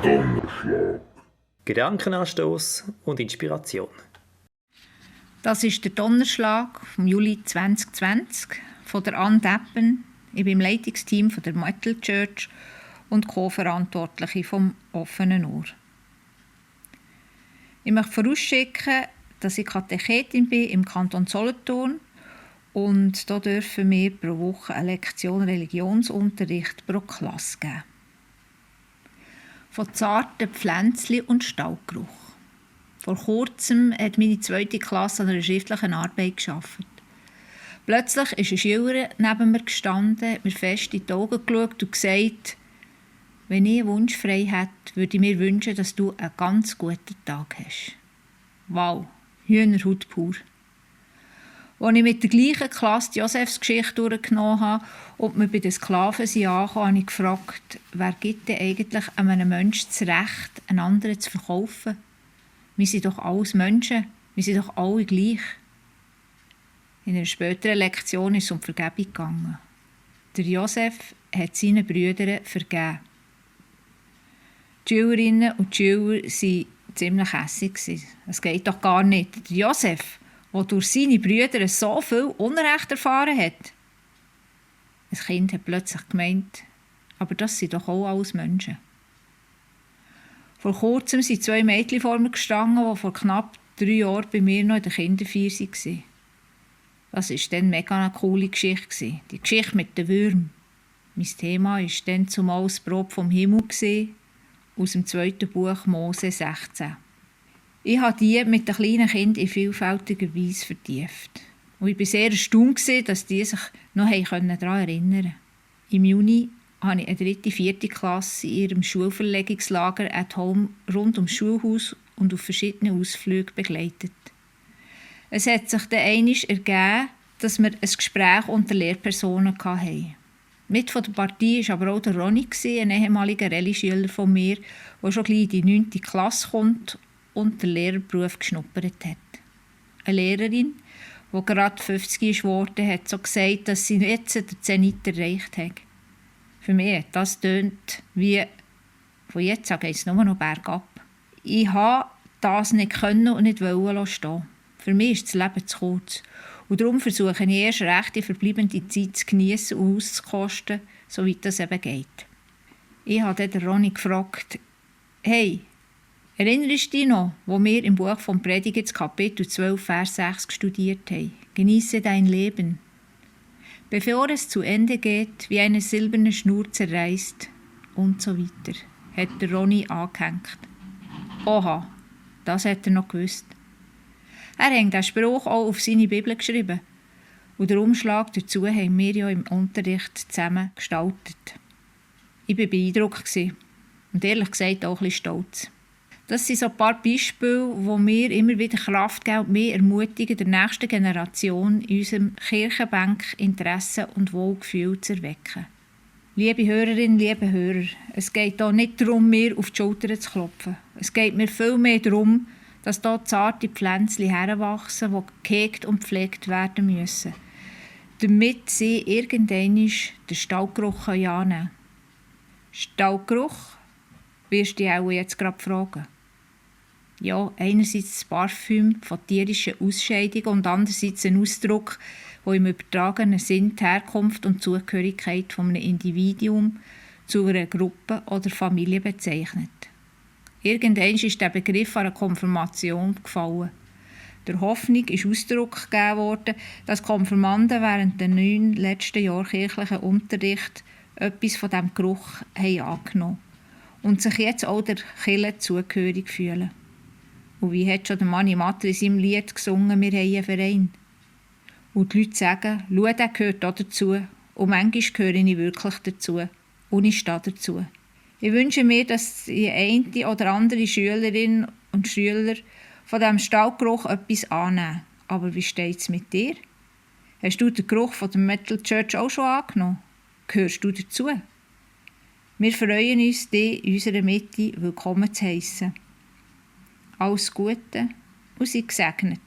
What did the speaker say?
Donnerschlag. Gedankenanstoß und Inspiration. Das ist der Donnerschlag vom Juli 2020 von der Anne Deppen. Ich bin im Leitungsteam von der Metal Church und Co-Verantwortliche vom Offenen Ohr. Ich möchte vorausschicken, dass ich Katechetin bin im Kanton Solothurn und da dürfen wir pro Woche eine Lektion Religionsunterricht pro Klasse geben. Von zarten Pflänzchen und Stallgeruch. Vor kurzem hat meine zweite Klasse an einer schriftlichen Arbeit gearbeitet. Plötzlich ist eine Schülerin neben mir gestanden, hat mir fest in die Augen geschaut und gesagt, wenn ich einen Wunsch frei hätte, würde ich mir wünschen, dass du einen ganz guten Tag hast. Wow, Hühnerhaut pur. Als ich mit der gleichen Klasse die Josefsgeschichte durchgenommen habe und mir bei den Sklaven ankam, habe ich gefragt, wer gibt denn eigentlich einem Menschen das Recht, einen anderen zu verkaufen? Wir sind doch alles Menschen, wir sind doch alle gleich. In einer späteren Lektion ist es um Vergebung gegangen. Der Josef hat seinen Brüdern vergeben. Die Schülerinnen und die Schüler waren ziemlich hässig. Es geht doch gar nicht. Der Josef, der durch seine Brüder so viel Unrecht erfahren hat. Ein Kind hat plötzlich gemeint, aber das sind doch auch alles Menschen. Vor kurzem sind 2 Mädchen vor mir gestanden, die vor knapp 3 Jahren bei mir noch in der Kinderfeier waren. Das war dann mega eine coole Geschichte. Die Geschichte mit den Würmern. Mein Thema war dann zumal das Brot vom Himmel aus dem 2. Buch Mose 16. Ich habe die mit den kleinen Kindern in vielfältiger Weise vertieft. Und ich war sehr erstaunt, dass die sich noch daran erinnern konnten. Im Juni habe ich eine 3., 4. Klasse in ihrem Schulverlegungslager at home rund ums Schulhaus und auf verschiedene Ausflüge begleitet. Es hat sich dann einmal ergeben, dass wir ein Gespräch unter Lehrpersonen hatten. Mit von der Partie war aber auch der Ronny, ein ehemaliger Rallye-Schüler von mir, der schon gleich in die 9. Klasse kommt und den Lehrerberuf geschnuppert hat. Eine Lehrerin, die gerade 50 ist geworden, hat so gesagt, dass sie jetzt den Zenit erreicht hat. Für mich hat das tönt wie, von jetzt an geht es nur noch bergab. Ich konnte das nicht können und nicht wollen stehen. Für mich ist das Leben zu kurz. Und darum versuche ich erst recht, die verbleibende Zeit zu geniessen und auszukosten, soweit das eben geht. Ich habe dann Ronny gefragt, hey, erinnerst du dich noch, wo wir im Buch vom Prediger das Kapitel 12, Vers 6 studiert haben? Genieße dein Leben. Bevor es zu Ende geht, wie eine silberne Schnur zerreißt und so weiter, hat der Ronny angehängt. Oha, das hat er noch gewusst. Er hat diesen Spruch auch auf seine Bibel geschrieben. Und den Umschlag dazu haben wir ja im Unterricht zusammen gestaltet. Ich war beeindruckt und ehrlich gesagt auch ein bisschen stolz. Das sind so ein paar Beispiele, wo mir immer wieder Kraft geben und mich ermutigen, der nächsten Generation in unserem Kirchenbank Interesse und Wohlgefühl zu erwecken. Liebe Hörerinnen, liebe Hörer, es geht hier nicht darum, mir auf die Schulter zu klopfen. Es geht mir viel mehr darum, dass hier zarte Pflänzchen heranwachsen, die gehegt und gepflegt werden müssen, damit sie irgendwann den Stallgeruch annehmen können. Stallgeruch? Wirst du dich auch jetzt gerade fragen. Ja, einerseits das Parfüm von tierischen Ausscheidungen und andererseits ein Ausdruck, der im übertragenen Sinn die Herkunft und Zugehörigkeit von einem Individuum zu einer Gruppe oder Familie bezeichnet. Irgendwann ist der Begriff an einer Konfirmation gefallen. Der Hoffnung ist Ausdruck gegeben worden, dass Konfirmanden während der 9 letzten Jahre kirchlichen Unterricht etwas von diesem Geruch haben angenommen und sich jetzt auch der Kirche zugehörig fühlen. Und wie hat schon der Manni Matter in seinem Lied gesungen, wir haben einen Verein. Und die Leute sagen, schau, der gehört auch dazu. Und manchmal gehöre ich wirklich dazu. Und ich stehe dazu. Ich wünsche mir, dass die eine oder andere Schülerin und Schüler von diesem Stallgeruch etwas annehmen. Aber wie steht es mit dir? Hast du den Geruch von der Metal Church auch schon angenommen? Gehörst du dazu? Wir freuen uns, dich in unserer Mitte willkommen zu heissen. Alles Gute und sei gesegnet.